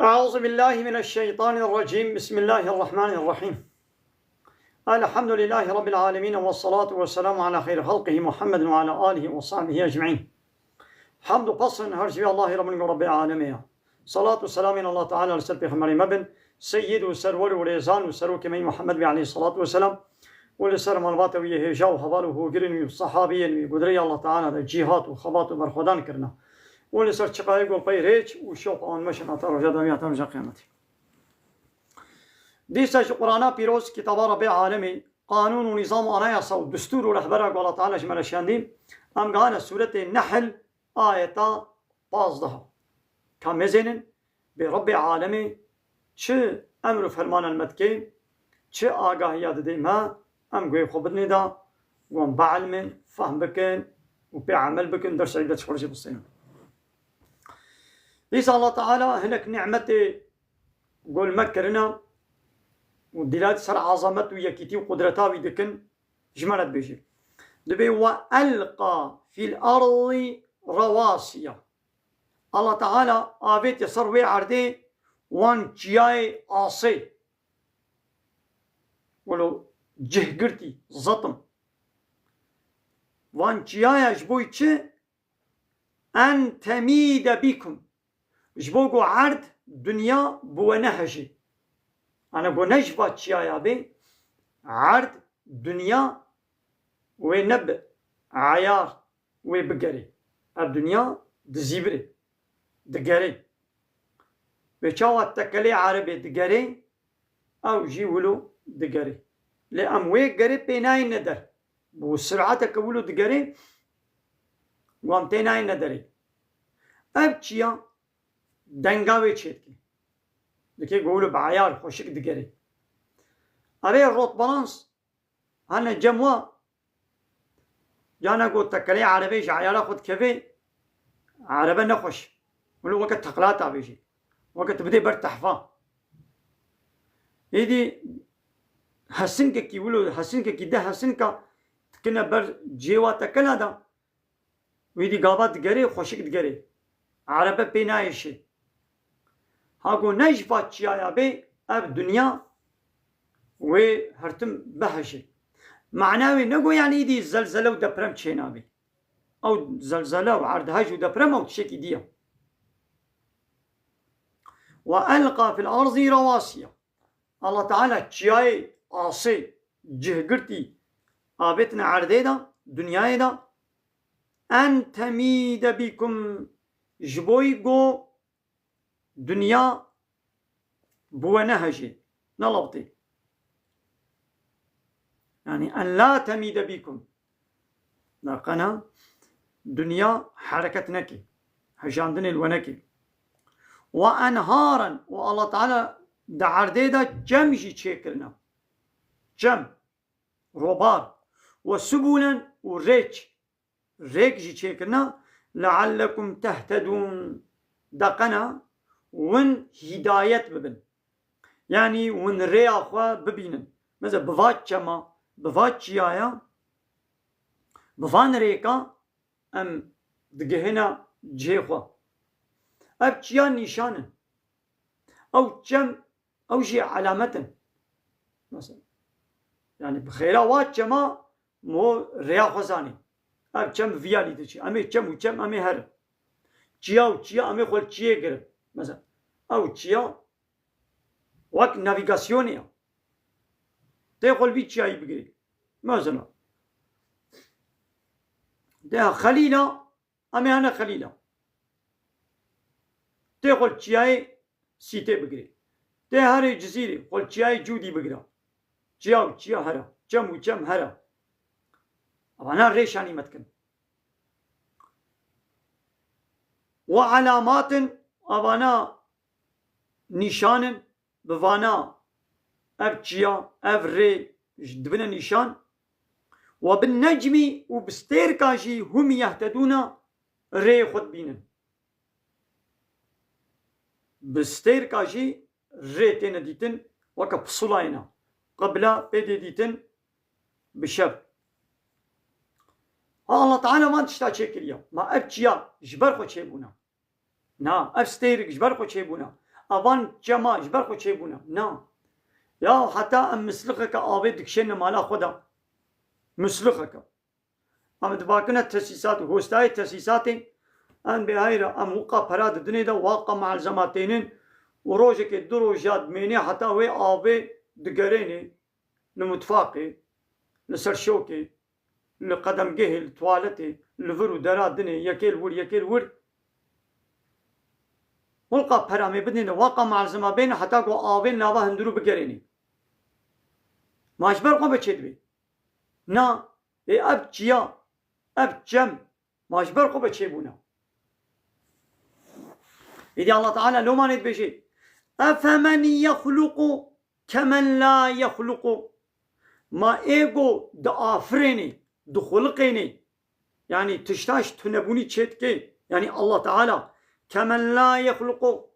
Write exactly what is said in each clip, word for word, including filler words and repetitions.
أعوذ بالله من الشيطان الرجيم. بسم الله الرحمن الرحيم. الحمد لله رب العالمين، والصلاة والسلام على خير خلقه محمد وعلى آله وصحبه أجمعين. Hamd û pesn her ji vê Allahê re bin, Rabbê alemê ya. Salat û selamên Allah Teala li ser Pêxemberê me bin, Seyyid û Serwer û Rêzan û Serokê me yî Muhammed bê aleyhis salatu vesselam û li ser malbata wî yê hêja û heval û hogirên wî û sehabiyên wî ku di rêya Allah Teala de cîhat û xebat û berxwedan kirine û li ser çiqayê ku pey rêç û şewq an meşin heta roja dawî heta roja qiyametê. Dîsa ji Qur'ana pîroz, kitaba Rabbê alemê, qanûn û nîzam û anayasa û destûr û rehbera ku Allah Teala ji me re şandî, em gihane sûretê Nehl, ayeta pazdeh. Ka mêzênin bê Rabbê alemê çi emr û fermanan me dike, çi agahiya dide me, em guhê xwe bidinê de, wan bielmin, fehm bikin û pê emel bikin, dersa îbdet ji xwe re jî bistênin. Dîsa Allah Teala hinek nîmetê gol me kirine û dîlayet ser azamet û yekîtî û qudreta wî dikin, ji me re dibêje. Dibê, "Ve elqa fil erdî rewasiya." Allah Teala avêtiye ser wê erdê wan çiyayê asê. Wilo cihgirtî, zetim. Van çiyaya ji bo çi? "En temîde bîkum." Ji bo ku erd, dinya bi we nehejê. Ana ku ne ji va çiyaya bê, erd, dinya wê ne bi eyar wê bigerê. Ev dinya dizîvirê, digerê. Wê çawa tekelê erebê digerê, ew jî wilo digerê. Lê em wê gerê pê nayêne der. Bi sir'ateke wilo digerê, wan tê nayêne derê. Ev çiya denga wê çêdike. Dike ku wilo bi eyar xweşik digerê. Erê rotbalans hene cem wa, cana ku tekelê erebê ji eyara xwe dikeve, erebe nexweş. Wilo weke teqlata bêjî. Weke tu bidê ber tehfa. Êdî hesinkekî wilo, hesinkekî de hesinka dikine ber cêwa tekela de. Wî dî gava digerê, xweşik digerê. Erebe pê nayêşê. Ha ku ne ji va çiyaya bê, ev dinya wê hertim bihejê. Mana wê ne ku yanî îdî zelzele û deprem çênabê. Ew zelzele û erdhej û deprem ew tiştekî dî ye. "Ve elqa fil erdî rewasiya." Allah Teala çiyayê asê, cihgirtî avêtine erdê de, dinyayê de, "en temîde bîkum", ji bo yî ku dinya bi we nehejê, nelewtê. Yanî "en la temîde bîkum". Daqena dinya hereket neke, hejandinê li we neke. "Ve enharen", û Allah Teala di erdê de çem jî çêkirine. Çem, robar. "Ve subulen", û rêç, rêk jî çêkirine. "Leallekum tehtedûn", daqena win hîdayet bibin. Yanî win rêya xwe bibînin. Mesela bi va çema, bi va çiyaya, bi van rêka em digihine cihê xwe. Ev çiya nîşan in. Ew çem, ew jî elamet in. Mesela, yanî bi xêra wa çema mo rêya xwe zanî. Ev çem viyalî diçi. Em ê çem û çem, em ê herin. Çiya û çiya, em ê xwe li çiyê girin. Mesela, ew çiya wek navigasyonê ya. Tê xwe li vî çiyayî bigirî. Mesela, tê Xelîla, em ê hene Xelîla. Tê xwe li çiyayê Sîtê bigirî. Tê herê Cizîrê, xwe li çiyayê Cûdî bigira. Çiya û çiya hera. Çem û çem hera. Evana rê şanî me dikin. Ve elamatin, evana nîşan in, bi vana ev çiya, ev rê ji dibine nîşan. Ve bin necmî, û bi stêrka jî hum yehtedûna rê xwe dibînin. Bi stêrka jî rê têne dîtin, weke pusulayê ne. Qibla pê tê dîtin bi şev. Ha, Allah Teala van tişta çêkiriye. Ma ev çiya ji ber xwe çêbûne? Na, ev stêrik ji ber xwe çêbûne. Evan çema ji ber xwe çêbûne. Na. Ya heta em mislixeke avê dikişêne mala xwe de. Mislixeke. Em dibakine tesîsat, hostayê tesîsatê, em bê heyre, em wika pera didinê de, waka malzema tênin û rojekê du roja dimênê heta wê avê digerênê li mutfaqê, li ser şokê, li qedemgehê, li tuwaletê, li vir û dera dinê, yekê li wir, yekê li wir. Wika pera mê bidinê, waka malzema bêne heta ku avê nava hundirû bigerênê. Ma ji ber xwe be çêdibê. Na, ê ev çiya, ev çem, ma ji ber xwe be çêbûne. Êdî Allah Teala lomanê dibêje, "Efemen yexluqu kemen la yexluqu." Ma ê go diafirênê, dixuliqênê, yanî tişta ji tunebûnî çêdikê, yanî Allah Teala, "kemen la yexluqu."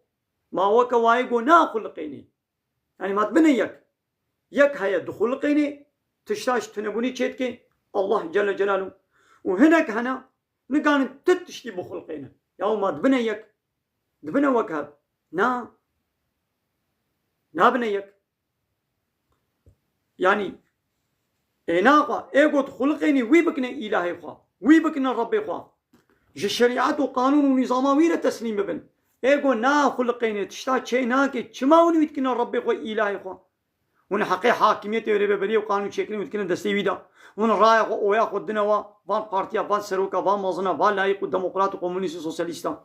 Ma weke wayê go naxuliqênê. Yanî ma dibine yek. Yek heye dixuliqênê, tişta ji tunebûnî çêdike, Allah Celle Celaluhu. Û hinek hene, nikarin tu tiştî bixuliqêne. Ya ma dibine yek. Dibine wek hev. Na. Nabine yek. Yanî, ê naxwe, ê got xuliqênî wî bikine îlahê xwe, wî bikine Rebbê xwe. Ji şerîet û qanûn û nîzama wî re teslîm bibin. Ê got naxuliqênê, tişta çê nake, çima hûn wî dikine Rebbê xwe, îlahê xwe? Hûn heqê hakimiyetê û rêveberiyê û qanûn çêkirinê hûn dikine destê wî de. Hûn raya xwe, oya xwe dine wa, van partiya, van seroka, van mezina, van layîq û demokrat û komunîst û sosyalîsta.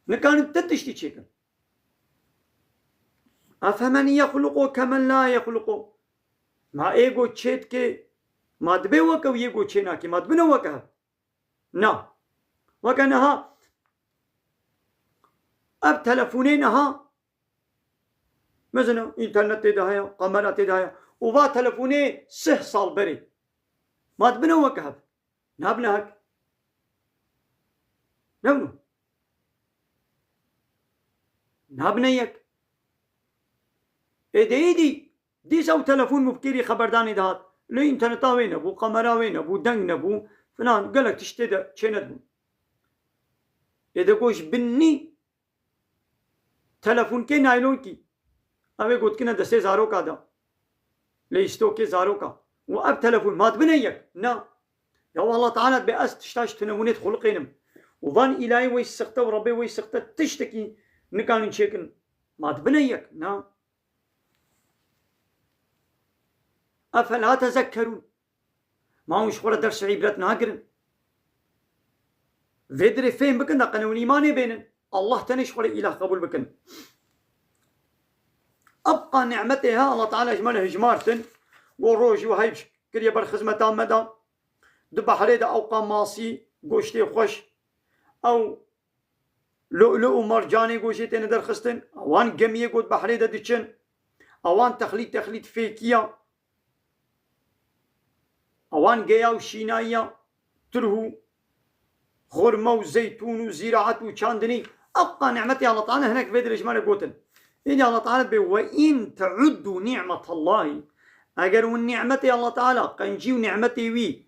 Nikarin ti tiştî çêkin. Efemen yexluqu kemen la yexluqu. Ma ê go çê dike, ma dibe weke yê go çê nake, ma dibine weke hev. Na. Weke niha, ev telefonê niha, mezin e, înternet tê de heye, kamera tê de heye. Û va telefonê sih sal berê. Ma dibine weke hev. Nabine hek. Nebû. Nabine yek. Ê de êdî dîsa ew telefon mufkirî xeberdanê dihat. Lê înterneta wê nebû, kamera wê nebû, deng nebû, filan, gelek tişt tê de çênedibûn. Ê de ku ji bin nî telefonkê naylonkî. Ew ê gotkine destê zaroka de. Lê îstokê zaroka. Û ev telefon ma dibine yek. Na. Ya Allah Teala dibê ez tişta ji tunebûnê dixuliqênim. Û van îlayê wey sixte û Rebbê wey sixte tiştekî nikarin çêkin. Ma dibine yek. Na. Efela tezekkerûn. Ma hûn ji xwe re ders û îbret nagirin? Vê dirê fêm bikin da qene hûn îmanê bênin. Allah tenê ji xwe re îlah qebûl bikin. Ebqa nimetê he Allah Teala ji me re hijmartin. Go rojî û heyv kiriye ber xizmeta me da. Di behrê de ewqa masî, goştê xweş. Ew lu'lu û mercanê go jê têne derxistin. Ewan gemiyê go di behrê de diçin. Ewan texlît, texlît fêkiya. Ewan geya û şînayiya tirh û xurme û zeytûn û zîraet û çandinî, ebqa nimetê Allah Teala hinek vê dirê ji me re gotin. Êdî Allah Teala bê, "Ve in teuddu ni'metallahî." Eger hûn nimetê Allah Teala, qencî û nimetê wî,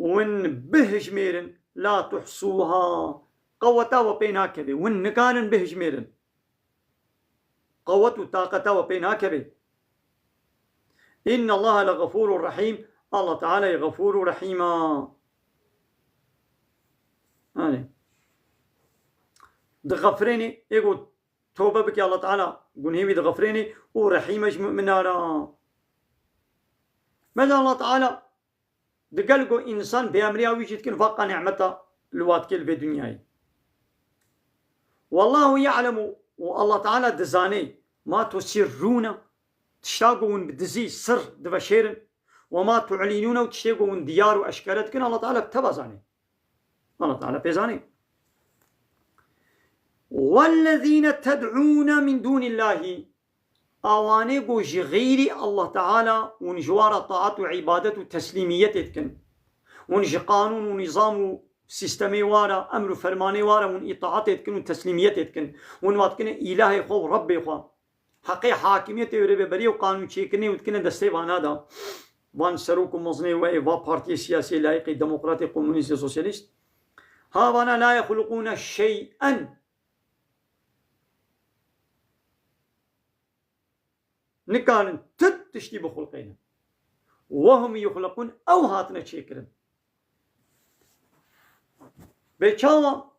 hûn bihijmêrin, "la tuhsûha." Qeweta we pê nakeve. Hûn nikarin bihijmêrin. Qewet û taqeta we pê nakeve. Înnallaha lexefûrun rehîm. Allah Teala yê xefûr û rehîm a. Yanî, dixefirênê, ê ku tobe bike Allah Teala gunhê wî dixefirênê û rehîm e ji mu'mina re. Meza Allah Teala Digel ku însan bêemriya wî jî dikin, vaqa nimeta li wa dikê li vê dinyayê. Wallahu ya'lemu, û Allah Teala dizanê, ma tusirrûne, tişta ku hûn bi dizî, sir diveşêrin, we ma tu'lînûne, û tiştê ku hûn diyar û eşkere dikin, Allah Teala bi teva zanê. Allah Teala pê zanê. Wellezîne ted'ûne min dûnillâhi. Awanê ku ji xeyrî Allah Teala hûn ji wa re taat û îbadet û teslîmiyetê dikin. Hûn ji qanûn û nîzam û sîstemê wa re, emr û fermanê wa re hûn îtaatê dikin û teslîmiyetê dikin. Hûn wa dikine îlahê xwe û Rebbê xwe. Heqê hakimiyetê û rêveberiyê û qanûnçêkirinê hûn dikine destê vana de. Van serok û mezinê we ê va partiyê siyasî layîqî demokratê, komunîst û sosyalîst. Ha vana la yexluqûne şey'en. Nikarin ti tiştî bixulqênin. Wehum yuxleqûn, ew hatine çêkirin. Bê çawa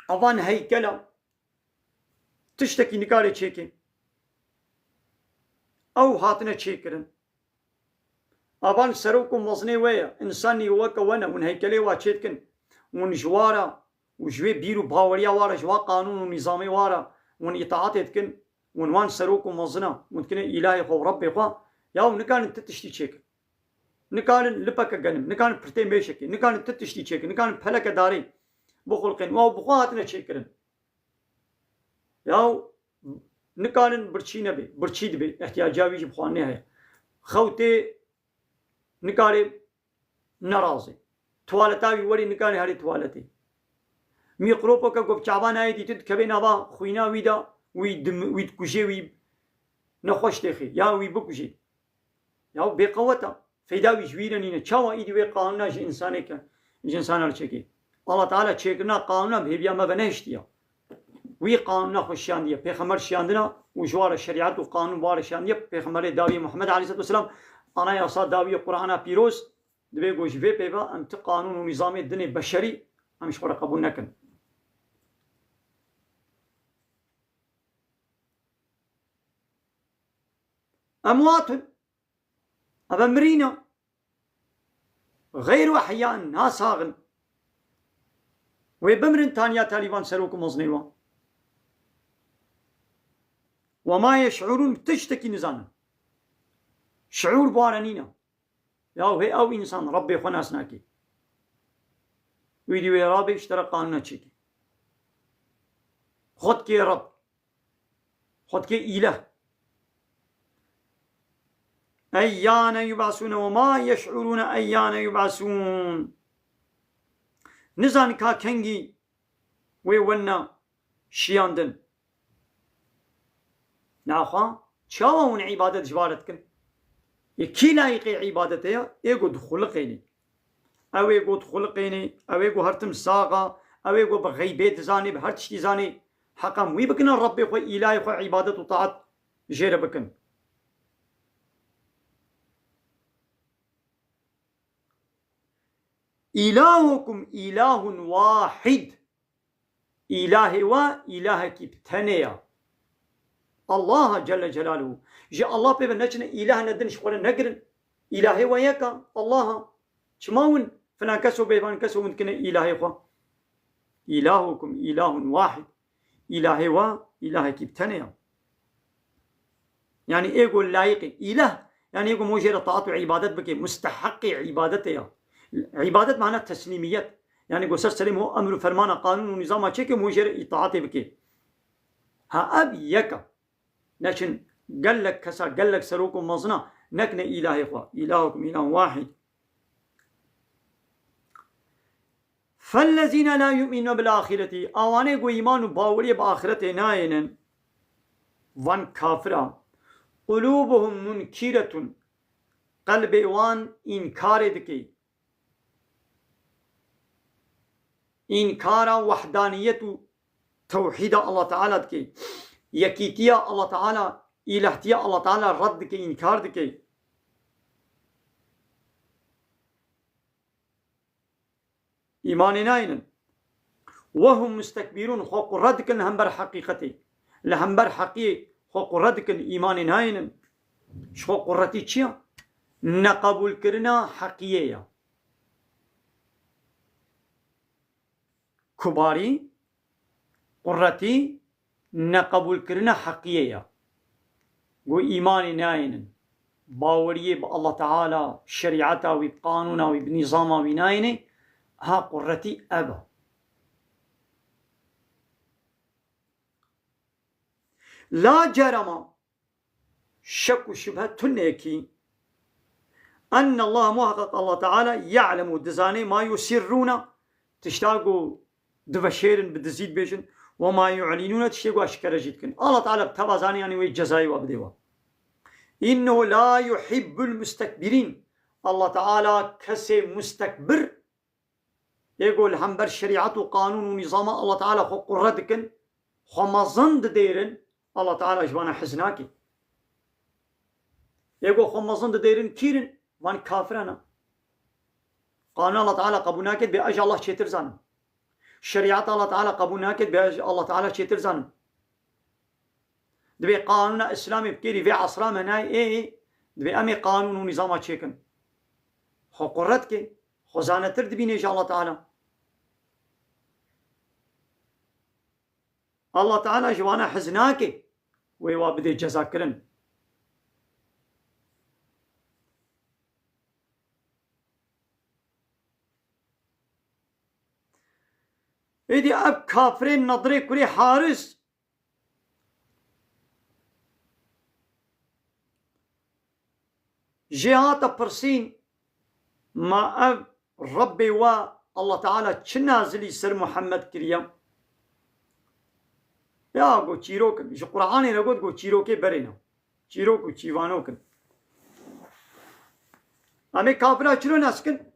avan heykela tiştekî nikarê çêkê? Ew hatine çêkirin. Avan serok û mezinê we ye, însanî weke we ne, hûn heykelê wa çêdikin, hûn ji wa re û ji wê bîr û baweriya wa re, ji wa qanûn û nîzamê wa re hûn îtaatê dikin, hûn wan serok û mezina hûn dikine îlahê xwe û Rebbê xwe, yaw nikarin ti tiştî çêkin. Nikarin lipeke genim, nikarin pirtê mêşekê, nikarin ti tiştî çêkin, nikarin peleke darê bixulqên, û ew bi xwe hatine çêkirin. Yaw nikarin birçî nebe, birçî dibe, ihtiyaca wî jî bi xwe neheye. Xew tê nikare nerazê. Tuwaleta wî werê nikare herê tuwaletê. Mîkropoke ku bi çavan nayê dîtin dikeve nava xwîna wî de, wî dim-, wî dikuje, wî nexweş têxê, ya wî bikuje. Ya bêqewet e. Feyda wî ji wî re nîne. Çawa îdî wê qanûna ji însanê ke, ji însana re çêkê? Allah Teala çêkirina qanûna bi hêviya me ve nehiştiye. Wî qanûna xwe şiyandiye. Pêxember şiyandina û ji wa re şerîet û qanûn wa re şiyandiye. Pêxemberê dawî Muhammed aleyhisselatu vesselam, anayasa dawî Qur'ana pîroz, divê ku ji vê pê ve em ti qanûn û nîzamê dinê beşerî em ji xwe re qebûl nekin. Emwatun. Eve mirîne. Xeyr ehyan, na sax in. Wê bimirin taniya talîvan serok û mezinê wan. Ve ma yeş'urûn, tiştekî nizanin. Şiûr bi wan re nîne. Ya hê ew însan Rebbê xwe nas nake. Wî dî wê Rebbê ji te re qanûna çêkê. Xwe dikê Reb. Xwe dikê îleh. Eyyane yub'asûne ve ma yeş'urûne eyyane yub'asûn. Nizan ka kengî wê wenna şiyandin. Naxwe, çawa hûn îbadet ji wa re dikin? Ê kî layîqê îbadetê ye? Ê ku dixuliqênê. Ew ê ku dixuliqênê, ew ê ku her tim sax e, ew ê ku bi xeybê dizanê, bi her tiştî zanê. Heqa em wî bikine Rebbê xwe, îlahê xwe îbadet û taat jê re bikin. Îlahukum îlahun wahid. Îlahê we îlahekî bi tenê ye. Allah Celle Celaluhu. Ji Allah pê ve neçine îlahine din ji xwe re negirin. Îlahê we yek e, Allah e. Çima hûn filan kes û bêvan kes û hûn dikine îlahê xwe? Îlahukum îlahun wahid. Îlahê we îlahekî bi tenê ye. Yanî ê ku layîqê îlah, yanî ê ku mo jê re taat û îbadet bike, musteheqê îbadetê ya. Îbadet mana teslîmiyet. Yanî ku ser serê mo emr û fermana, qanûn û nîzama çêke, mo jê re îtaatê bike. Ha ev yek e. Neçin gelek kesa, gelek serok û mezina nekine îlahê xwe. Îlahukum îlahun wahid. Fellezîne la yu'minûne bil axireti, awanê ku îman û baweriyê bi axiretê nayênin, van kafira, qulûbuhum munkiretun, qelbê wan înkarê dike. Înkara wehdaniyet û tewhîda Allah Teala dike. Yekîtiya Allah Teala, îlahtiya Allah Teala red dike, înkar dike. Îmanê nayênin. Wehum mustekbîrûn, xwe qure dikin li hember heqîqetê. Li hember heqiyê xwe qure dikin, îmanê nayênin. Ji xwe quretî çi ye? Neqebûlkirina heqiyê ye. Kubarî, quretî, neqebûlkirina heqiyê ye. Ku îmanê nayênin, baweriyê bi Allah Teala, şerîeta wî, bi qanûna wî, bi nîzama wî nayênê, ha quretî ev e. La cerema, şek û şibhe tunekî. Enne Allah, muhaqqeq Allah Teala, ya'lemu, dizane, ma yusirrûne, tişta ku diveşêrin, bi dizî dibêjin, we ma yu'lînûne, tiştê ku eşkere jî dikin. Allah Teala bi teva zane, yanî wê cezayê we bidê we. Înnehu la yuhibbul mustekbirîn. Allah Teala kesê mustekbir, ê ku li hember şerîet û qanûn û nîzama Allah Teala xwe qure dikin, xwe mezin didêrin, Allah Teala ji wana hez nake. Ê ku xwe mezin didêrin kîrin, van kafiran e. Qanûna Allah Teala qebûl naket bê ez ji Allah çêtir zanim. Şerîeta Allah Teala qebûl naket bê ez ji Allah Teala çêtir zanim. Dibê qanûna Îslamê bi kêrî vê esra me nayê, ê, ê, dibê em ê qanûn û nîzama çêkin. Xwe quret ke, xwe zanetir dibînê ji Allah Teala. Allah Teala ji wana hez nake, wê wa bidê cezakirin. Êdî ev kafirên Nedrê kurê Haris jê hate pirsîn, ma ev Rebbê we Allah Teala çi nazilî ser Muhammed kiriye? Ya got çîrok in. Ji Qur'anê re got, got çîrokê berê ne. Çîrok û çîvanok in. Em ê kafira çilo nas kin?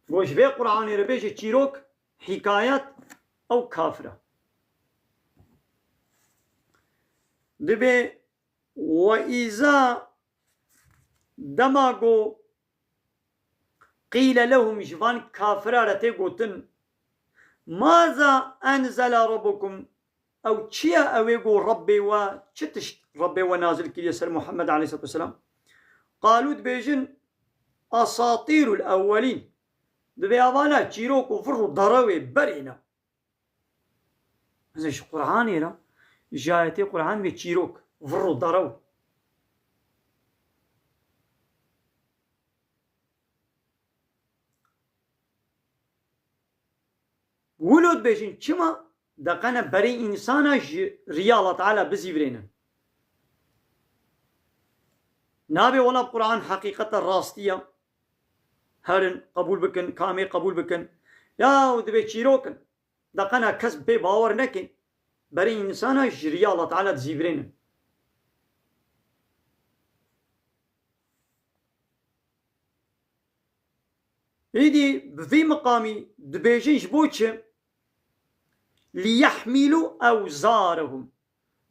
Got ji vê Qur'anê re bêje çîrok, hikayet, ew kafir e. Dibê we îza dema go qîle lehum, ji van kafira re tê gotin, maza enzela rabbukum, ew çi ye ew ê go Rebbê we, çi tişt Rebbê we nazil kiriye ser Muhammed aleyhisselatu vesselam? Qalû dibêjin, asatîrul ewwelîn. Dibê avana çîrok û vir û derewê berê ne. Ez ji Qur'anê re, ji ayetê Qur'an vê çîrok, vir û derew. Wilo dibêjin, çima deqene berê însana ji riya Allah Teala bizîvirênin? Nabê wela Qur'an heqîqete rastiye. Herin, qebûl bikin, kamê qebûl bikin. Ya û dibê çîrok in. Deqena kes pê bawer neke, berê însana ji riya Allah Teala dizîvirênin. Êdî bi vî miqamî dibêjin ji bo çi? Liyehmîlû ewzarehum.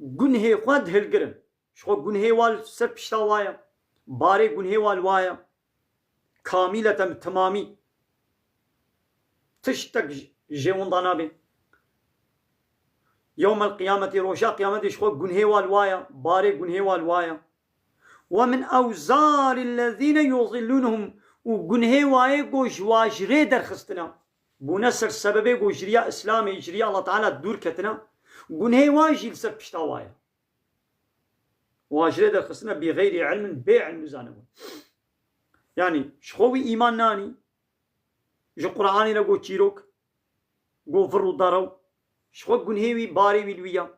Gunhê xwe dihilgirin. Ji xwe gunhê wa li ser pişta wa ye. Barê gunhê wa li wa ye. Kamîleten bi timamî. Tiştek ji, jê winda nabe. Yewmel qiyametê, roja qiyametê ji xwe gunhê wa li wa ye. Barê gunhê wa li wa ye. Ve min ewzarillezîne yudillûnehum, û gunhê wayê go ji wa ji rê derxistine. Bûne ser sebebê go ji riya Îslamê, ji riya Allah Teala dûr ketine. Gunhê wa jî li ser pişta wa ye. Wa ji rê derxistine bi xeyrî ilmin, bê ilm û zanebûn. Yanî ji xwe wî îman nanî, ji Qur'anê re got çîrok, got vir û derew, ji xwe gunhê wî, barê wî li wî ya.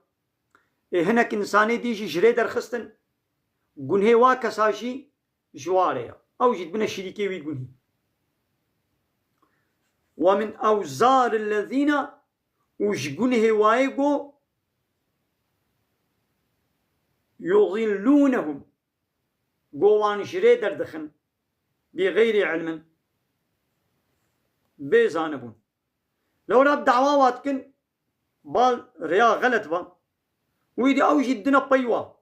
Ê hinek însanê dî jî ji rê derxistin, gunhê wa kesa jî ji wa re ya. Ew jî dibine şirîkê wî gunhî. Ve min ewzarillezîne, û ji gunhê wayê go yudillûnehum, go wan ji rê derdixin, bi xeyrî ilmin, bê zanibûn. Lewra bi dawa wa dikin, bal rêya xelet va. Wî dî ew jî didine pey wa.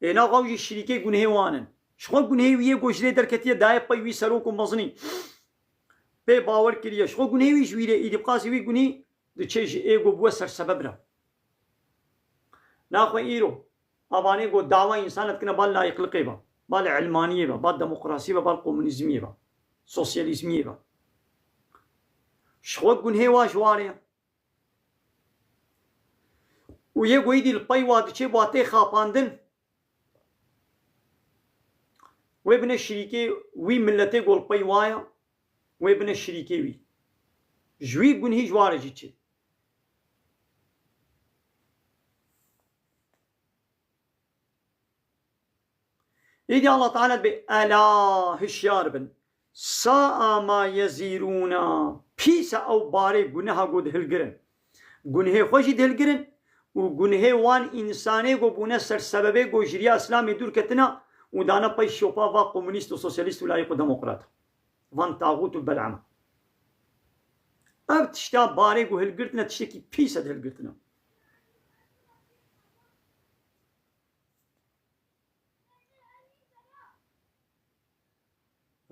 Ê naxwe ew jî şirîkê gunhê wan in. Ji xwe gunhê wî yê go ji rê derketiye daye pey wî serok û mezinî. Pê bawer kiriye. Ji xwe gunhê wî ji wî rê îdî bi qasî wî gunî diçe ji ê go bûye sersebeb re. Naxwe îro, avanê go dawa însan dikine bal layîqliqê ve, bal ilmaniyê ve, bal demokrasiyê ve, bal komunîzmiyê ve, sosyalîzmiyê ve. Ji xwe gunhê wa ji wa re ye. Û yê go îdî li pey wa diçe, wa tê xapandin. Wê bine şirîkê wî, miletê go li pey wa ye, wê bine şirîkê wî. Ji wî gunhî ji wa re jî çi? Îdî Allah Teala dibê, ela, hişyar bin. Sa'a ma yezîrûna. Pîs e ew barê guneha ku dihilgirin. Gunhê xwe jî dihilgirin û gunhê wan însanê ku bûne ser sebebê ku ji riya Îslamê dûr ketine û dane pey şopa va komunîst û sosyalîst û layîq û demokrat. Van taxût û bel'am. Ev tişta barê ku hilgirtine tiştekî pîs e dihilgirtine.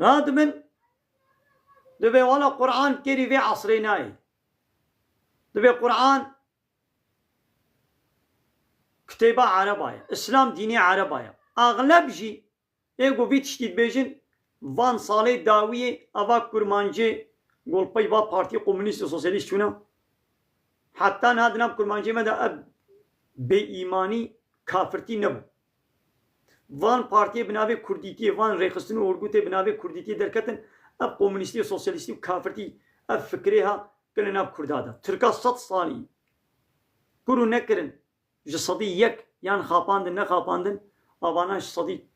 Radibin, dibê wala Quran kêrî vê esrê nayê. Dibê Quran kitêba Ereba ye. Îslam dînê Ereba ye. Axleb jî ê ku vî tiştî dibêjin, van salê dawiyê eva kurmancê golpey va Partiyê Komunîst û Sosyalîst çûne. Heta niha di nav kurmancê me de ev bêîmanî, kafirtî nebû. Van partiyê bi navê Kurdîtiyê, van rêxistin û orgûtê bi navê Kurdîtiyê derketin, ev komunîstî, sosyalîstî û kafirtî, ev fikirê ha kine nav Kurda de. Tirka sed salî kuru nekirin, ji sedî yek yan xapandin, nexapandin, avana ji sedî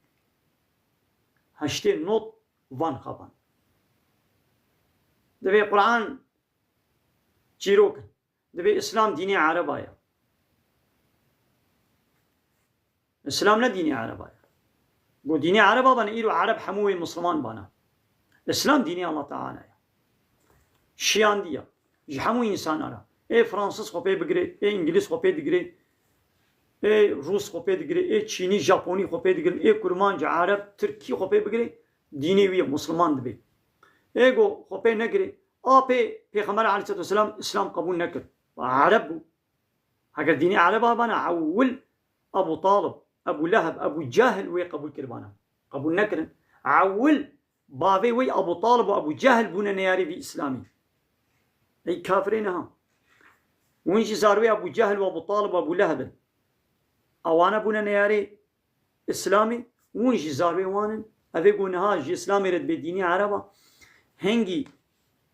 heştê not van xapandin. Divê Quran çîrok in. Divê Îslam dînê Ereba ye. Îslam ne dînê Ereba ye. Got dînê Ereba bane, îro Ereb hemû wê Misliman bane. Îslam dînê Allah Teala ye. Şiyandiya ji hemû însana re. Ê Fransız xwe pê bigirê, ê Îngiliz xwe pê digirê, ê Rûs xwe pê digirê, ê Çînî, Japonî xwe pê digirin, ê Kurmanc, Ereb, Tirkî xwe pê bigirê, dînê wî ye, Misliman dibê. Ê go xwe pê negirê, apê Pêxember aleyhisselatu vesselam Îslam qebûl nekir. Ereb bû. Heger dînê Ereba bana, ewil Ebu Talib, Ebu Leheb, Ebu Cehil wê qebûl kiribana. Qebûl nekirin. Ewil bavê wê Ebu Talib û Ebu Cehil bûne neyarê vî Îslamî. Ey kafirê niha. Hûn jî zarwê Ebu Cehil û Ebu Talib û Ebu Leheb in. Ewana bûne neyarê Îslamê, hûn jî zarwê wan in. Evê ku niha ji Îslamê re dibê dînê Ereba. Hingî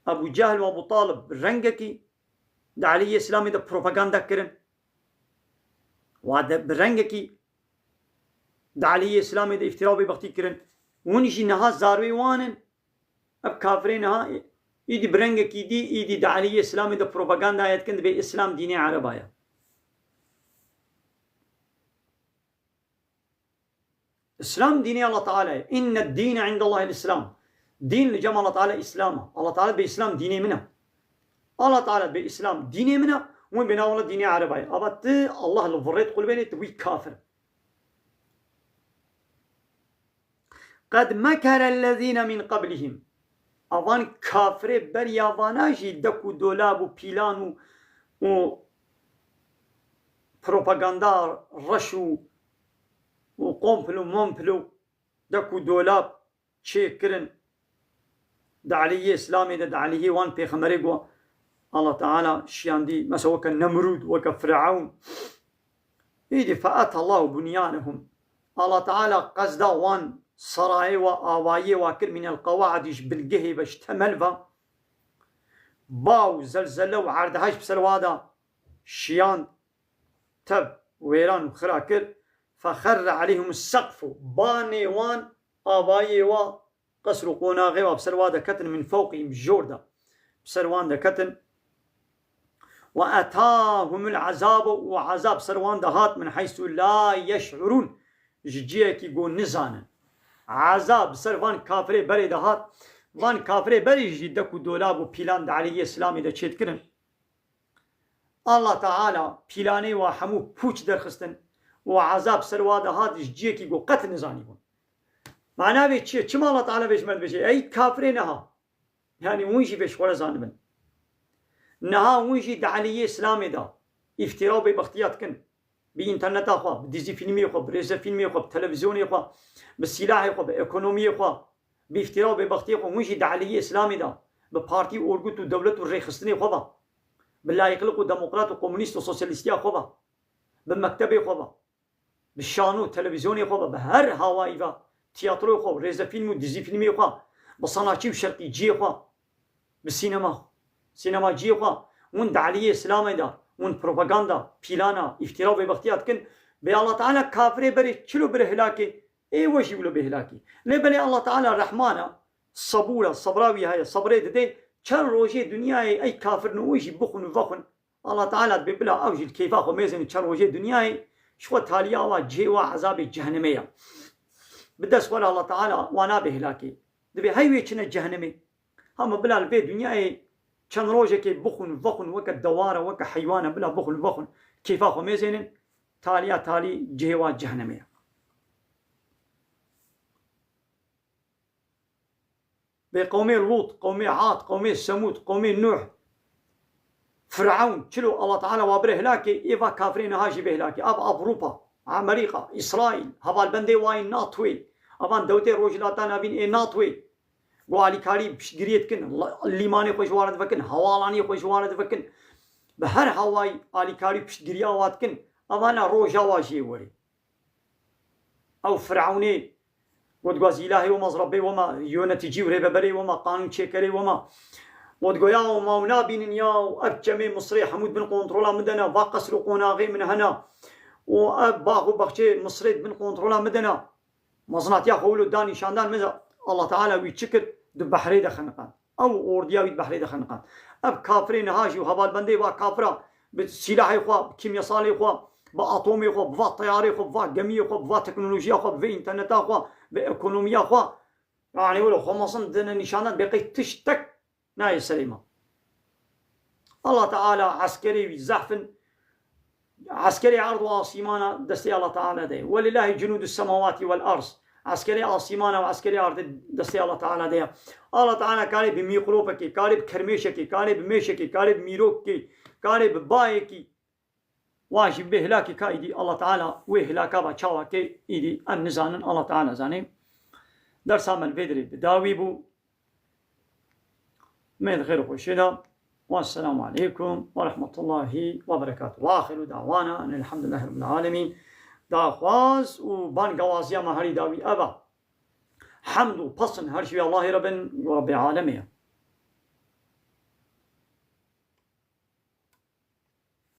Ebu Cehil û Ebu Talib bi rengekî di aleyhê Îslamê de propaganda kirin. Wa de bi rengekî di aleyhê Îslamê de îftira û bêbextî kirin. Hûn jî niha zarwê wan in. Ev kafirê niha îdî bi rengekî dî, îdî di aleyhê Îslamê de propagandaya dikin, dibê Îslam dînê Ereba ye. Îslam dînê Allah Teala ye. Înne dîne îndallahil Îslam. Dîn li cem Allah Teala Îslam e. Allah Teala dibê Îslam dînê min e. Allah Teala dibê Îslam dînê min e. Hûn bêna wela dînê Ereba ye. Ava tu Allah li virê diqulbênê, tu wî kafir. Qed mekerellezîne min qablihim. Avan kafirê beriya vana jî dek û dolab û pîlan û, û propaganda reş û, û komplo momplo dek û dolab çêkirin. Di aleyhê Îslamê de, di aleyhê wan pêxemberê ku Allah Teala şiyandî, mesela weke Nemrûd, weke Firewn. Îdî fe etallahu bunyanehum. Allah Teala qezda wan, serayê wa, awayiyê wa kir, mînel qewaidî, ji bingehê ve, ji temel ve. Ba û zelzele û erdhej bi ser wa de şiyand, tev wêran û xira kir. Fexerre aleyhim seqfu. Banê wan, avayê wa, qesr û qonaxê wa bi ser wa de ketin, min fewqihim, jor de bi ser wan de ketin. Ve etahumul azabu, û azab ser wan de hat, min heysu la yeş'urun, ji ciyekî ku nizanin. Azab ser van kafirê berê de hat, van kafirê berê jî dek û dolab û pîlan di aleyhê Îslamê de çêdikirin. Allah Teala pîlanê wa hemû pûç derxistin û azab ser wa de hat, ji ciyekî ku qet nizanîbûn. Mana vê çi ye? Çima Allah Teala vê ji me dibêje? Ey kafirê niha. Yanî hûn jî vê ji xwe re zanibin. Niha hûn jî di aleyhê Îslamê de îftira û bêbextiya dikin. Bi înterneta xwe, bi dizî fîlmê xwe, bi rêzefîlmê xwe, bi televîzyonê xwe, bi sîlahê xwe, bi ekonomiyê xwe, bi îftira û bêbextiyê xwe, hûn jî di aleyhê Îslamê de, bi partî û orgût û dewlet û rêxistinê xwe ve, bi layîqlik û demokrat û komunîst û sosyalîstiya xwe ve, bi mektebê xwe ve, bi şano, televîzyonê xwe ve, bi her hawayî ve, tiyatroyê xwe, rêzefîlm û dizîfîlmê xwe, bi sanatçî û şerqîciyê xwe, bi sînema, sînemaciyê xwe, hûn di aliyê Îslamê de, hûn propaganda, pîlana, îftira û bêbextiya dikin, bê Allah Teala kafirê berê çilo bire hilakê, ê we jî wilo bê hilakî. Lê belê Allah Teala Rehman e, sebûr e, sebra wî heye, sebrê dide, çend rojê dinyayê ey kafir ne, wê jî bixwin û vexwin, Allah Teala dibê bila ew jî li keyfa xwe mêzin çend rojê dinyayê, ji xwe taliya wa cihê wa ezabê cehennemê ye. Bi dest xwe re Allah Teala wa nabe hilakê. Dibê hey wê çine cehennemê. Hema bila li vê dinyayê çend rojekê bixwin, vexwin, weke dewar e, weke heywan e, bila bixwin, vexwin. Keyfa xwe mêzênin, taliya talî cihê wa cehennemê ye. Bê qewmê Lût, qewmê Ad, qewmê Semûd, qewmê Nuh, Firewn, çilo Allah Teala wa bire hilakê, ê va kafirê niha jî bê hilakê. Av Avrupa, Amerîka, Îsraîl, hevalbendê wa yê NATOyê, avan dewletê Rojhilata Navîn ê NATOyê, ku alîkarî piştgiriyê dikin, la-, lîmanê xwe ji wan re divekin, hewalaniyê xwe ji wan re divekin. Bi her hawayî alîkarî piştgiriya wa dikin, evana roja wa jê werê. Ew Firewnê, ku digot îlahê wema, Rebbê wema, yöneticî û rêveberê wema, qanûnçêkerê wema. Ku digot ya wema, ew nabînin ya, ev çemê Misrê hemû di bin kontrola min de ne, va qesr û qonaxê min hene. Û ev bax û baxçê Misrê di bin kontrola min de ne. Mezinatiya xwe wilo da nîşandan, mesela Allah Teala wî çi kir? Di behrê de xeniqand. Ew ordiya wî di behrê de xeniqand. Ev kafirê niha jî û hevalbendê va kafira bi sîlahê xwe, bi kîmyasalê xwe, bi atomê xwe, bi va teyarê xwe, bi va gemiyê xwe, bi va teknolojiya xwe, bi vê înterneta xwe, bi ekonomiya xwe, yanî wilo xwe mezin dine nîşandan, bê qey tiştek nayê serê me. Allah Teala eskerê wî zehf in, eskerê erd û asîmana destê Allah Teala de ye. Welillahî cunûdus semawatî wel erd. Eskerê asîmana û eskerê erdê destê Allah Teala de ye. Allah Teala karê bi mîkropekê, karê bi kermêşekê, karê bi mêşekê, karê bi mîrokê, karê bi bayekî, wan jî bê hilakê ka, îdî Allah Teala wê hilaka va çawa kê, îdî em nizanin, Allah Teala zanê. Dersa me li vê dirê bi dawî bû. Me li xêr û xweşiyê de. Wesselamu aleykum ve rahmetullahi ve berekatuhu. Ve axiru dawana enelhamdülillahi rabbil alemin. Daxwaz û bangawaziya me herî dawî ev e. Hemd û pesn her şî Allahê re bin, û Rebbê alemê ye.